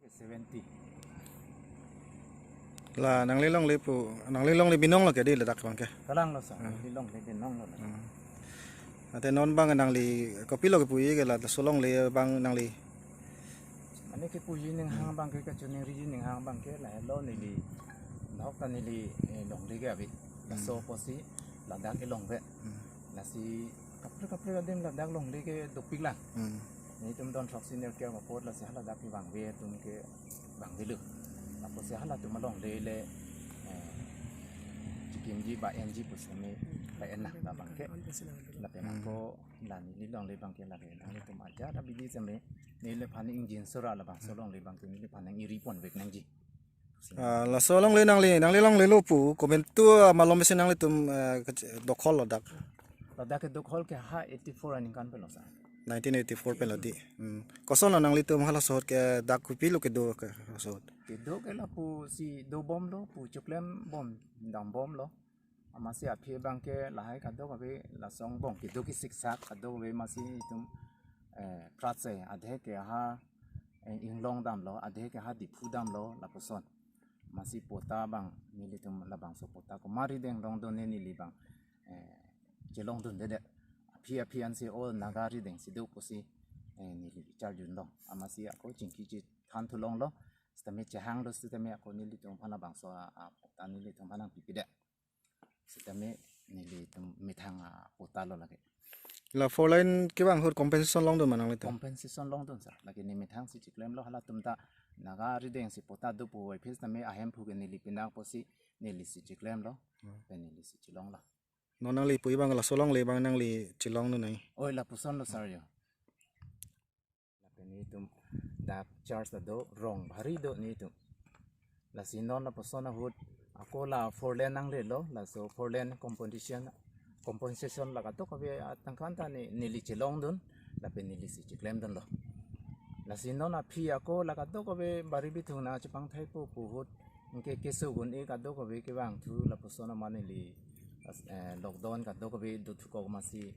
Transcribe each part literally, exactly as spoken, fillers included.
Seventy. La nangli longle pu, nangli longle binong lo ke di ladak abang ke. Kalang lo sa, Hmm. Neli longle binong lo. Hmm. Ate non abang nangli kopilo kepuji ke laso longle abang nangli. Mane kepuji ning hang abang ke, kachiningri ning hang abang ke lahelo neli. Nahok ta neli, eh, longle ke ave. Laso Hmm. apotsi ladak kelong ave. Hmm. Lasi kaprek kaprek adim ladak longle ke dopik lang. Hmm. Netum don throksi nerkep apot lasi haladak kevang ave atum ke vang avelo. Apotsi halatum alongle le, eh, chikimji ba enji pusitame la en na abang ke. Lapen Hmm. ako la neli longle abang ke lake nangtum ajat abidi sitame neliphan ingjinso ra labangso longle abang ke neliphan nang-iri ponvek nangji. Ah, laso longle nangli, nangli longle lo pu, komantu amalom si nanglitum, eh, kech-, dokhol lo dak. Ladak kedokhol ke ha eighty-four aningkan pen lo sa. Nineteen eighty-four pen lo di. Hmm. Koson lo nanglitum halaso ahut ke dak kopilo kedo ke laso ahut. Kedo ke lapusi dobom lo, pu chiklem bom, dambom lo. Amatsi aphi abang ke lahai kadokave lason angbong kedo kesiksak kadokave amatsi itum, eh, pratse adhe ke ha, eh, Inglong damlo, adhe ke ha Diphu damlo lapuson. Amatsi patta abang nelitum labangso patta komat arideng longdun ne neli abang, eh, chelongdundedet. Aphi aphi ansi o Naga arideng si do pusi, eh, neli charjun long. Amatsi ako chingki chethan thu longlo. Sitame chehang lo sitame ako nelitum aphan labangso a, a patta nelitum aphan nangpipedet. Sitame nelitum methang apatta lo lake. La four lane kevang ahut compensation longdun ma nanglitum? Compensation longdun sa. Lake ne methang si chiklemlo, halatum ta Naga arideng si patta do puvoiphit sitame ahemphu ke neli pinak pusi neli si chiklemlo. Hmm. Pen neli si chelonglo. Non nangli puji abang laso longle abang nangli chelongdun nai. Oi, lapuson lo sir yo. Lapen itum dak church ta do, rong bhari do netum. Lasi non lapuson ahut ako la four lane nanglelo, laso four lane compensation, compensation la kadokave atangkan ta ne, neli chelongdun, lapen neli si chiklemdunlo. Lasi non aphi ako la kadokave bari bithung nangchepangthai po pu ahut, anke keso gun-e kadokave kevang thu lapuson amat neli, eh, lockdown kadokave do thukok amatsi,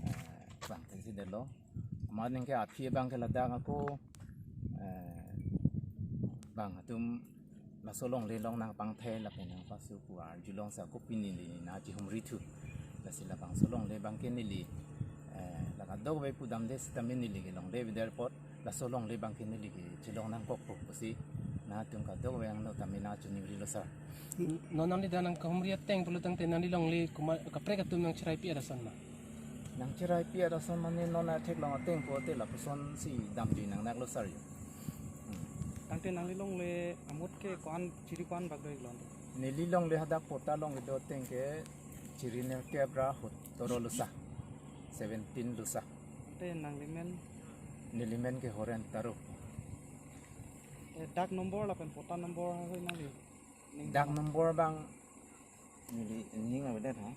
eh, vangthai si detlo. Amat anke aphi abang ke ladak ako, eh, bang atum laso longle along nangpangthai lapen nangpasu pu arjulong sa ako pini neli nangchihumri thu. Lasi labangso longle abang ke neli, eh, la kadokave pudamde sitame neli kelongle avedet apot laso longle abang ke neli kechelong nangkokpo pusi nangtum kadokave angno tame nangchiningrilo sir. Non nangli dak nangkahumri ateng pulo tangte nangli longle komat kaprek atum nangcheraipi arason ma? Nangcheraipi arason mane non atheklong ateng pulote lapuson si damji nangnaklo sir yo. Hmm. Tangte nangli longle amut ke ko-an, chiri ko-an bak do-iklo? Neli longle hadak patta longle do ateng ke chiri nerkep ra hutoro lo sa. Seventeen lo sa. Tangte nangli men? Neli men ke Horen Taro. Eh, dak number lapen patta number hahoi nangli ning? Dak number abang neli ning avedet ha.